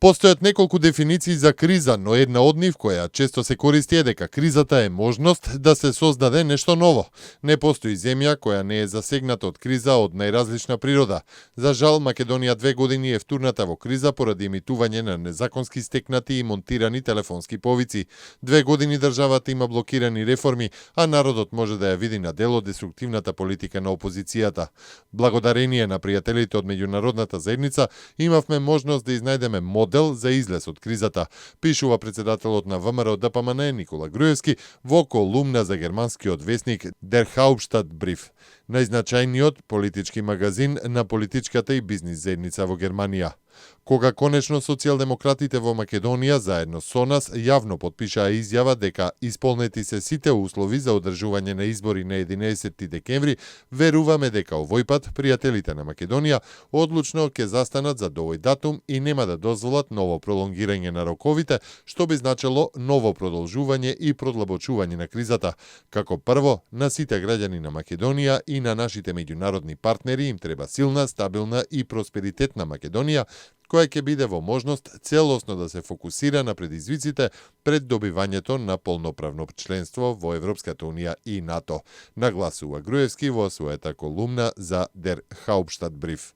Постојат неколку дефиниции за криза, но една од нив која често се користи е дека кризата е можност да се создаде нешто ново. Не постои земја која не е засегната од криза од најразлична природа. За жал, Македонија 2 години е втурната во криза поради емитување на незаконски стекнати и монтирани телефонски повици. 2 години државата има блокирани реформи, а народот може да ја види на дело деструктивната политика на опозицијата. Благодарение на пријателите од меѓународната заедница, имавме можност да изнајдеме модел за излез од кризата, пишува председателот на ВМРО ДПМН Никола Груевски во колумна за германскиот весник Der Hauptstadtbrief, најзначајниот политички магазин на политичката и бизнис заедница во Германија. Кога конечно социјалдемократите во Македонија заедно со нас јавно потпишаа изјава дека исполнети се сите услови за одржување на избори на 11 декември, веруваме дека овој пат пријателите на Македонија одлучно ќе застанат за овој датум и нема да дозволат ново пролонгирање на роковите, што би значело ново продолжување и продлабочување на кризата. Како прво, на сите граѓани на Македонија и на нашите меѓународни партнери им треба силна, стабилна и просперитетна Македонија, која ќе биде во можност целосно да се фокусира на предизвиците пред добивањето на полноправно членство во Европската унија и НАТО, нагласува Груевски во својата колумна за Der Hauptstadtbrief.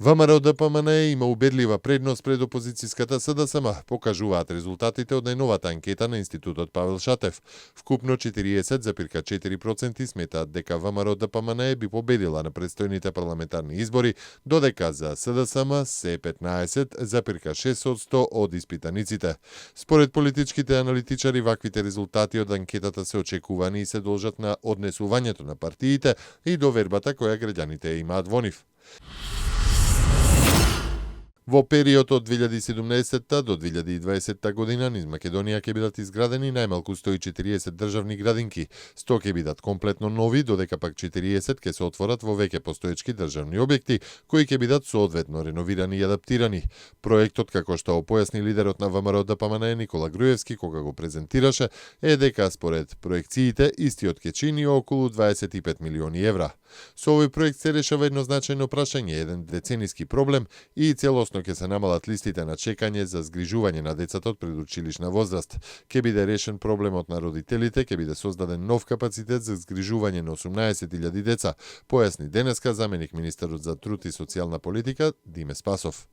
ВМРО ДПМН има убедлива предност пред опозицијската СДСМ, покажуваат резултатите од најновата анкета на Институтот Павел Шатев. Вкупно 40,4% сметаат дека ВМРО ДПМН би победила на предстојните парламентарни избори, додека за СДСМ се 15,6% од испитаниците. Според политичките аналитичари, ваквите резултати од анкетата се очекувани и се должат на однесувањето на партиите и довербата која граѓаните имаат во нив. Во период од 2017 до 2020 година низ Македонија ќе бидат изградени најмалку 140 државни градинки, 100 ќе бидат комплетно нови, додека пак 40 ќе се отворат во веќе постоечки државни објекти, кои ќе бидат соодветно реновирани и адаптирани. Проектот, како што појасни лидерот на ВМРО ДПМН Никола Груевски кога го презентираше, е дека според проекциите истиот ќе чини околу 25 милиони евра. Со овој проект се решава едно значајно прашање, еден децениски проблем и целосно ќе се намалат листите на чекање за згрижување на децата од предучилишна возраст. Ќе биде решен проблемот на родителите, ќе биде создаден нов капацитет за згрижување на 18.000 деца, појасни денеска заменик министерот за труд и социјална политика Диме Спасов.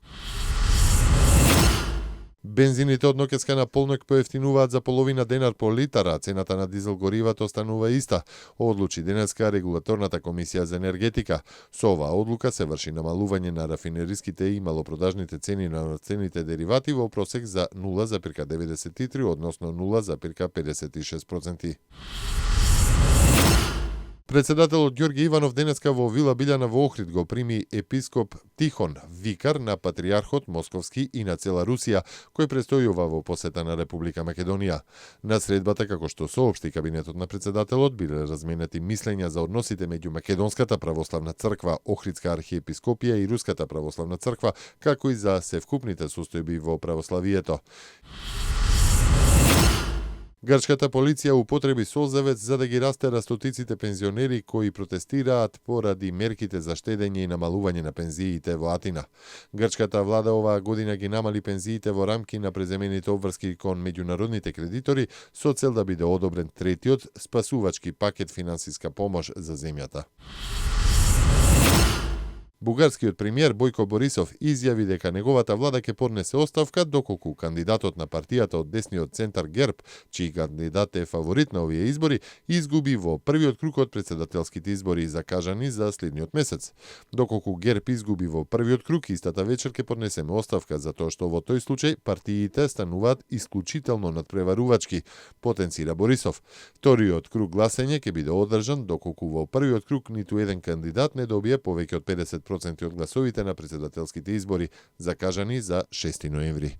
Бензините од ноќеска на полнок поевтинуваат за половина денар по литар, а цената на дизел горивата останува иста, одлучи денеска регулаторната комисија за енергетика. Со оваа одлука се врши намалување на рафинериските и малопродажните цени на цените деривати во просек за 0,93, односно 0,56%. Председателот Ѓорги Иванов денеска во Вила Билјана во Охрид го прими епископ Тихон, викар на патријархот Московски и на цела Русија, кој престојува во посета на Република Македонија. На средбата, како што соопшти кабинетот на председателот, биле разменети мислења за односите меѓу Македонската православна црква, Охридска архиепископија и Руската православна црква, како и за севкупните состојби во православието. Грчката полиција употреби солзевец за да ги растера стотиците пензионери кои протестираат поради мерките за штедење и намалување на пензиите во Атина. Грчката влада оваа година ги намали пензиите во рамки на преземените обврски кон меѓународните кредитори со цел да биде одобрен третиот спасувачки пакет финансиска помош за земјата. Бугарскиот премиер Бојко Борисов изјави дека неговата влада ќе поднесе оставка доколку кандидатот на партијата од десниот центар ГЕРБ, чиј кандидат е фаворит на овие избори, изгуби во првиот круг од претседателските избори закажани за следниот месец. Доколку ГЕРБ изгуби во првиот круг, истата вечер ќе поднесеме оставка затоа што во тој случај партиите стануваат исклучително надпреварувачки, потенцира Борисов. Вториот круг гласење ќе биде одржан доколку во првиот круг ниту еден кандидат не добие повеќе од 50% од гласовите на претседателските избори, закажани за 6 ноември.